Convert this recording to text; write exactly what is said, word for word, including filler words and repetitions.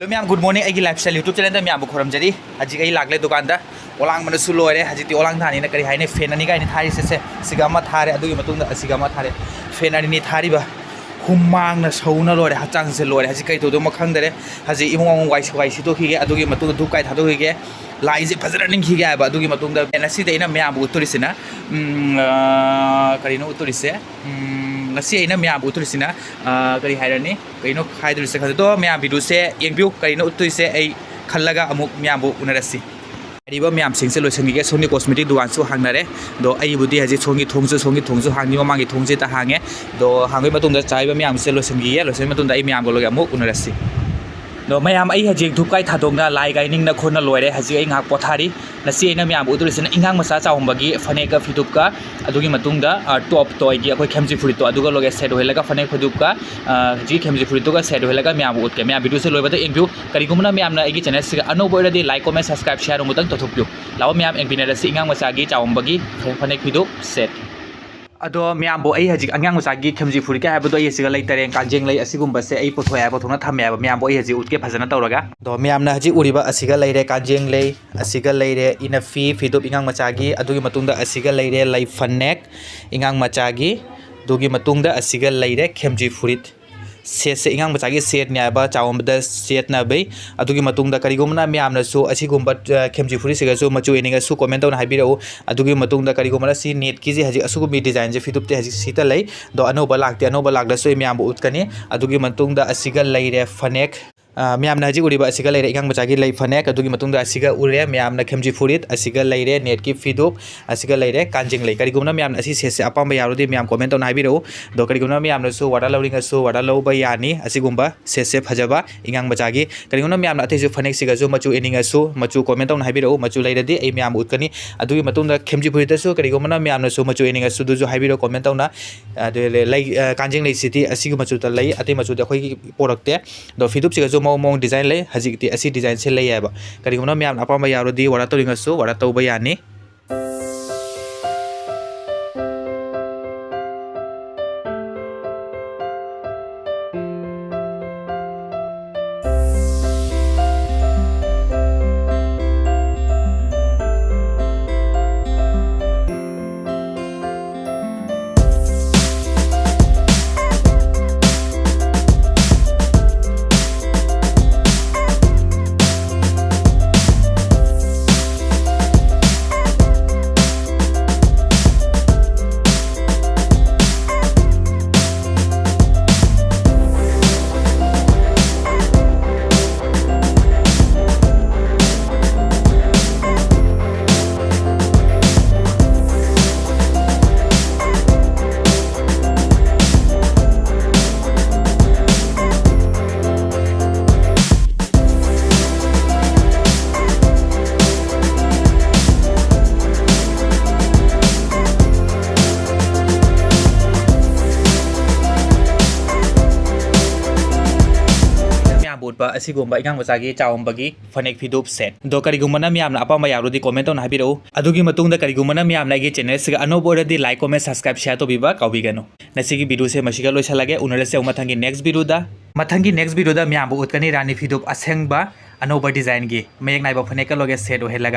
ꯑꯗꯣ ꯃꯌꯥꯝ, good morning꯫ ꯑꯩꯒꯤ lifestyle YouTube channelꯗ ꯃꯌꯥꯝꯕꯨ ꯈꯨꯔꯨꯝꯖꯔꯤ꯫ ꯍꯧꯖꯤꯛ ꯑꯩ ꯂꯥꯛꯂꯦ ꯗꯨꯀꯥꯟꯗ꯫ ꯑꯣꯂꯥꯡꯕꯅꯁꯨ ꯂꯣꯏꯔꯦ꯫ ꯍꯧꯖꯤꯛꯇꯤ ꯑꯣꯂꯥꯡ ꯊꯥꯅꯤꯅ ꯀꯔꯤ ꯍꯥꯏꯅꯤ, fan ꯑꯅꯤ ꯀꯥꯏꯅꯤ ꯊꯥꯔꯤꯁꯦ꯫ ꯁꯦ, ꯁꯤꯒ ꯑꯃ ꯊꯥꯔꯦ, ꯑꯗꯨꯒꯤ ꯃꯇꯨꯡꯗ ꯑꯁꯤꯒ ꯑꯃ ꯊꯥꯔꯦ꯫ Fan ꯑꯅꯤꯅꯤ ꯊꯥꯔꯤꯕ꯫ ꯍꯨꯃꯥꯡꯅ ꯁꯧꯅ ꯂꯣꯏꯔꯦ, ꯍꯛꯆꯥꯡꯁꯦ ꯂꯣꯏꯔꯦ꯫ ꯍꯧꯖꯤꯛ ꯀꯔꯤ ꯇꯧꯗꯣꯏꯅꯣ ꯈꯪꯗꯔꯦ꯫ ꯍꯧꯖꯤꯛ ꯏꯃꯨꯡ ꯑꯃꯨꯛ ꯋꯥꯏ ꯁꯤ-, ꯋꯥꯏ ꯁꯤꯠꯇꯣꯛꯈꯤꯒꯦ, ꯑꯗꯨꯒꯤ ꯃꯇꯨꯡꯗ ꯙꯨꯞ ꯀꯥꯏ ꯊꯥꯗꯣꯛꯈꯤꯒꯦ꯫ ꯂꯥꯏꯁꯦ ꯐꯖꯅ ꯅꯤꯡꯈꯤꯒꯦ ꯍꯥꯏꯕ꯫ ꯑꯗꯨꯒꯤ ꯃꯇꯨꯡꯗ ꯉꯁꯤꯗꯤ ꯑꯩꯅ ꯃꯌꯥꯝꯕꯨ ꯎꯠꯇꯣꯔꯤꯁꯤꯅ, ꯎꯝ, ꯑꯥ, ꯀꯔꯤꯅꯣ ꯎꯠꯇꯣꯔꯤꯁꯦ? ꯎꯝ, ꯉꯁꯤ ꯑꯩꯅ ꯃꯌꯥꯝꯕꯨ ꯎꯠꯇꯣꯔꯤꯁꯤꯅ, ꯑꯥ, ꯀꯔꯤ ꯍꯥꯏꯔꯅꯤ? ꯀꯩꯅꯣ ꯍꯥꯏꯗꯣꯔꯤꯁꯦ ꯈꯪꯗꯦ꯫ ꯑꯗꯣ ꯃꯌꯥꯝ videoꯁꯦ ꯌꯦꯡꯕꯤꯌꯨ꯫ ꯀꯔꯤꯅꯣ ꯎꯠꯇꯣꯏꯁꯦ ꯑꯩ ꯈꯜꯂꯒ ꯑꯃꯨꯛ ꯃꯌꯥꯝꯕꯨ ꯎꯅꯔꯁꯤ꯫ ꯍꯥꯏꯔꯤꯕ ꯃꯌꯥꯝꯁꯤꯡꯁꯦ ꯂꯣꯏꯁꯤꯟꯈꯤꯒꯦ꯫ ꯁꯣꯝꯒꯤ cosmetic ꯗꯨꯀꯥꯟꯁꯨ ꯍꯥꯡꯅꯔꯦ꯫ ꯑꯗꯣ ꯑꯩꯕꯨꯗꯤ ꯍꯧꯖꯤꯛ ꯁꯣꯝꯒꯤ ꯊꯣꯡꯁꯨ, ꯁꯣꯝꯒꯤ ꯊꯣꯡꯁꯨ ꯍꯥꯡꯉꯤ, ꯃꯃꯥꯡꯒꯤ ꯊꯣꯡꯁꯦ ꯍꯦꯛꯇ ꯍꯥꯡꯉꯦ꯫ ꯑꯗꯣ ꯍꯥꯡꯕꯒꯤ ꯃꯇꯨꯡꯗ ꯆꯥꯔꯤꯕ ꯃꯌꯥꯝꯁꯦ ꯂꯣꯏꯁꯤꯟꯈꯤꯒꯦ꯫ ꯂꯣꯏꯁꯤꯟꯕ ꯃꯇꯨꯡꯗ ꯑꯩ ꯃꯌꯥꯝꯒ ꯂꯣꯏꯅ ꯑꯃꯨꯛ ꯎꯅꯔꯁꯤ꯫ ꯑꯗꯣ ꯃꯌꯥꯝ, ꯑꯩ ꯍꯧꯖꯤꯛ ꯙꯨꯞ ꯀꯥꯏ ꯊꯥꯗꯣꯛꯅ, ꯂꯥꯏ ꯀꯥꯏ ꯅꯤꯡꯅ ꯈꯣꯠꯅ ꯂꯣꯏꯔꯦ꯫ ꯍꯧꯖꯤꯛ ꯑꯩ ꯉꯥꯏꯍꯥꯛ ꯄꯣꯊꯥꯔꯤ꯫ ꯉꯁꯤ ꯑꯩꯅ ꯃꯌꯥꯝꯕꯨ ꯎꯠꯇꯣꯔꯤꯁꯤꯅ ꯏꯉꯥꯡ ꯃꯆꯥ ꯆꯥꯎꯝꯕꯒꯤ ꯐꯅꯦꯛꯀ ꯐꯤꯗꯨꯞꯀ, ꯑꯗꯨꯒꯤ ꯃꯇꯨꯡꯗ, ꯑ, topꯇꯣ ꯑꯩꯒꯤ ꯑꯩꯈꯣꯏ ꯈꯦꯝꯖꯤ ꯐꯨꯔꯤꯠꯇꯣ ꯑꯗꯨꯒ ꯂꯣꯏꯒꯦ set ꯑꯣꯏꯍꯜꯂꯒ ꯐꯅꯦꯛ ꯐꯤꯗꯨꯞꯀ, ꯑ, ꯍꯧꯖꯤꯛꯀꯤ ꯈꯦꯝꯖꯤ ꯐꯨꯔꯤꯠꯇꯨꯒ set ꯑꯣꯏꯍꯜꯂꯒ ꯃꯌꯥꯝꯕꯨ ꯎꯠꯀꯦ꯫ ꯃꯌꯥꯝ videoꯁꯦ ꯂꯣꯏꯕꯗ ꯌꯦꯡꯕꯤꯌꯨ꯫ ꯀꯔꯤꯒꯨꯝꯕꯅ ꯃꯌꯥꯝꯅ ꯑꯩꯒꯤ channelꯁꯤꯒ ꯑꯅꯧꯕ ꯑꯣꯏꯔꯗꯤ like, comment, subscribe, share ꯑꯃꯨꯛꯇꯪ ꯇꯧꯊꯣꯛꯄꯤꯌꯨ꯫ ꯂꯥꯛꯑꯣ ꯃꯌꯥꯝ ꯌꯦꯡꯃꯤꯟꯅꯔꯁꯤ ꯏꯉꯥꯡ ꯃꯆꯥꯒꯤ ꯆꯥꯎꯝꯕꯒꯤ ꯐꯅꯦꯛ ꯐꯤꯗꯨꯞ set꯫ ꯑꯗꯣ ꯃꯌꯥꯝꯕꯨ ꯑꯩ ꯍꯧꯖꯤꯛ ꯑꯉꯥꯡ ꯃꯆꯥꯒꯤ ꯈꯦꯝꯖꯤ ꯐꯨꯔꯤꯠꯀ ꯍꯥꯏꯕꯗꯣ ꯑꯩ ꯑꯁꯤꯒ ꯂꯩꯇꯔꯦ, ꯀꯥꯟꯖꯦꯡ ꯂꯩ ꯑꯁꯤꯒꯨꯝꯕꯁꯦ ꯑꯩ ꯄꯨꯊꯣꯛꯑꯦ ꯍꯥꯏꯕ ꯄꯨꯊꯣꯛꯅ ꯊꯝꯃꯦ ꯍꯥꯏꯕ꯫ ꯃꯌꯥꯝꯕꯨ ꯑꯩ ꯍꯧꯖꯤꯛ ꯎꯠꯀꯦ ꯐꯖꯅ ꯇꯧꯔꯒ꯫ ꯑꯗꯣ ꯃꯌꯥꯝꯅ ꯍꯧꯖꯤꯛ ꯎꯔꯤꯕ ꯑꯁꯤꯒ ꯂꯩꯔꯦ ꯀꯥꯟꯖꯦꯡ ꯂꯩ, ꯑꯁꯤꯒ ꯂꯩꯔꯦ ꯏꯅꯐꯤ ꯐꯤꯗꯨꯞ ꯏꯉꯥꯡ ꯃꯆꯥꯒꯤ, ꯑꯗꯨꯒꯤ ꯃꯇꯨꯡꯗ ꯑꯁꯤꯒ ꯂꯩꯔꯦ ꯂꯩ ꯐꯅꯦꯛ ꯏꯉꯥꯡ ꯃꯆꯥꯒꯤ, ꯑꯗꯨꯒꯤ ꯃꯇꯨꯡꯗ ꯑꯁꯤꯒ ꯂꯩꯔꯦ ꯈꯦꯝꯖꯤ ꯐꯨꯔꯤꯠ꯫ Setꯁꯦ ꯏꯉꯥꯡ ꯃꯆꯥꯒꯤ setꯅꯦ ꯍꯥꯏꯕ, ꯆꯥꯎꯝꯕꯗ ꯁꯦꯠꯅꯕꯩ꯫ ꯑꯗꯨꯒꯤ ꯃꯇꯨꯡꯗ ꯀꯔꯤꯒꯨꯝꯕꯅ ꯃꯌꯥꯝꯅꯁꯨ ꯑꯁꯤꯒꯨꯝꯕ, ꯑ, ꯈꯦꯝꯖꯤ ꯐꯨꯔꯤꯠꯁꯤꯒꯁꯨ ꯃꯆꯨ ꯌꯦꯡꯅꯤꯡꯉꯁꯨ comment ꯇꯧꯅ ꯍꯥꯏꯕꯤꯔꯛꯎ꯫ ꯑꯗꯨꯒꯤ ꯃꯇꯨꯡꯗ ꯀꯔꯤꯒꯨꯝꯕꯅ ꯁꯤ netꯀꯤꯁꯦ ꯍꯧꯖꯤꯛ ꯑꯁꯤꯒꯨꯝꯕ designꯁꯦ ꯐꯤꯗꯨꯞꯇꯤ ꯍꯧꯖꯤꯛ ꯁꯤꯗ ꯂꯩ, ꯑꯗꯣ ꯑꯅꯧꯕ ꯂꯥꯛꯇꯦ꯫ ꯑꯅꯧꯕ ꯂꯥꯛꯂꯁꯨ ꯑꯩ ꯃꯌꯥꯝꯕꯨ ꯎꯠꯀꯅꯤ꯫ ꯑꯗꯨꯒꯤ ꯃꯇꯨꯡꯗ ꯑꯁꯤꯒ ꯂꯩꯔꯦ ꯐꯅꯦꯛ꯫ ꯑ, ꯃꯌꯥꯝꯅ ꯍꯧꯖꯤꯛ ꯎꯔꯤꯕ ꯑꯁꯤꯒ ꯂꯩꯔꯦ ꯏꯉꯥꯡ ꯃꯆꯥꯒꯤ ꯂꯩ ꯐꯅꯦꯛ, ꯑꯗꯨꯒꯤ ꯃꯇꯨꯡꯗ ꯑꯁꯤꯒ ꯎꯔꯦ ꯃꯌꯥꯝꯅ ꯈꯦꯝꯖꯤ ꯐꯨꯔꯤꯠ, ꯑꯁꯤꯒ ꯂꯩꯔꯦ netꯀꯤ ꯐꯤꯗꯨꯞ, ꯑꯁꯤꯒ ꯂꯩꯔꯦ ꯀꯥꯟꯖꯤꯡ ꯂꯩ꯫ ꯀꯔꯤꯒꯨꯝꯕꯅ ꯃꯌꯥꯝꯅ ꯑꯁꯤ setꯁꯦ ꯑꯄꯥꯝꯕ ꯌꯥꯎꯔꯗꯤ ꯃꯌꯥꯝ comment ꯇꯧꯅ ꯍꯥꯏꯕꯤꯔꯛꯎ꯫ ꯑꯗꯣ ꯀꯔꯤꯒꯨꯝꯕꯅ ꯃꯌꯥꯝꯅꯁꯨ order ꯂꯧꯅꯤꯡꯉꯁꯨ order ꯂꯧꯕ ꯌꯥꯅꯤ꯫ ꯑꯁꯤꯒꯨꯝꯕ setꯁꯦ ꯐꯖꯕ ꯏꯉꯥꯡ ꯃꯆꯥꯒꯤ꯫ ꯀꯔꯤꯒꯨꯝꯕꯅ ꯃꯌꯥꯝꯅ ꯑꯇꯩꯁꯨ ꯐꯅꯦꯛꯁꯤꯒꯁꯨ ꯃꯆꯨ ꯏꯅꯤꯡꯉꯁꯨ ꯃꯆꯨ comment ꯇꯧꯅ ꯍꯥꯏꯕꯤꯔꯛꯎ꯫ ꯃꯆꯨ ꯂꯩꯔꯗꯤ ꯑꯩ ꯃꯌꯥꯝꯕꯨ ꯎꯠꯀꯅꯤ꯫ ꯑꯗꯨꯒꯤ ꯃꯇꯨꯡꯗ ꯈꯦꯝꯖꯤ ꯐꯨꯔꯤꯠꯇꯁꯨ ꯀꯔꯤꯒꯨꯝꯕꯅ ꯃꯌꯥꯝꯅꯁꯨ ꯃꯆꯨ ꯏꯅꯤꯡꯉꯁꯨ ꯑꯗꯨꯁꯨ ꯍꯥꯏꯕꯤꯔꯛꯎ comment ꯇꯧꯅ꯫ ꯑꯗꯨ ꯂꯩ, ꯑ, ꯀꯥꯟꯖꯤꯡ ꯂꯩꯁꯤꯗꯤ ꯑꯁꯤꯒꯤ ꯃꯆꯨꯗ ꯂꯩ, ꯑꯇꯩ ꯃꯆꯨꯗꯤ ꯑꯩꯈꯣꯏꯒꯤ ꯄꯣꯔꯛꯇꯦ꯫ ꯑꯗꯣ ꯐꯤꯗꯨꯞꯁꯤꯒꯁꯨ ꯃꯑꯣꯡ ꯃꯑꯣꯡ design ꯂꯩ꯫ ꯍꯧꯖꯤꯛꯇꯤ ꯑꯁꯤ designꯁꯦ ꯂꯩ ꯍꯥꯏꯕ꯫ ꯀꯔꯤꯒꯨꯝꯕꯅ ꯃꯌꯥꯝꯅ ꯑꯄꯥꯝꯕ ꯌꯥꯎꯔꯗꯤ order ꯇꯧꯅꯤꯡꯉꯁꯨ order ꯇꯧꯕ ꯌꯥꯅꯤ꯫ ꯑꯁꯤꯒꯨꯝꯕ ꯑꯉꯥꯡ ꯃꯆꯥꯒꯤ ꯆꯥꯎꯝꯕꯒꯤ ꯐꯅꯦꯛ ꯐꯤꯗꯨꯞ set꯫ ꯑꯗꯣ ꯀꯔꯤꯒꯨꯝꯕ ꯅ ꯃꯌꯥꯝꯅ ꯑꯄꯥꯝꯕ ꯌꯥꯎꯔꯗꯤ comment ꯇꯧꯅ ꯍꯥꯏꯕꯤꯔꯛꯎ꯫ ꯑꯗꯨꯒꯤ ꯃꯇꯨꯡꯗ ꯀꯔꯤꯒꯨꯝꯕ ꯅ ꯃꯌꯥꯝꯅ ꯑꯩꯒꯤ channel ꯁꯤꯒ ꯑꯅꯧꯕ ꯑꯣꯏꯔꯗꯤ like, comment, subscribe, share ꯇꯧꯕꯤꯕ ꯀꯥꯎꯕꯤꯒꯅꯨ꯫ ꯉꯁꯤꯒꯤ video ꯁꯦ ꯃꯁꯤꯒ ꯂꯣꯏꯁꯤꯜꯂꯒꯦ꯫ ꯎꯅꯔꯁꯦ ꯑꯃꯨꯛ ꯃꯊꯪꯒꯤ next video ꯗ꯫ ꯃꯊꯪꯒꯤ next video ꯗ ꯃꯌꯥꯝꯕꯨ ꯎꯠꯀꯅꯤ ꯔꯥꯅꯤ ꯐꯤꯗꯨꯞ ꯑꯁꯦꯡꯕ ꯑꯅꯧꯕ design ꯒꯤ ꯃꯌꯦꯛ ꯅꯥꯏꯕ ꯐꯅꯦꯛꯀ ꯂꯣꯏꯒꯦ set ꯑꯣꯏꯍꯜꯂꯒ꯫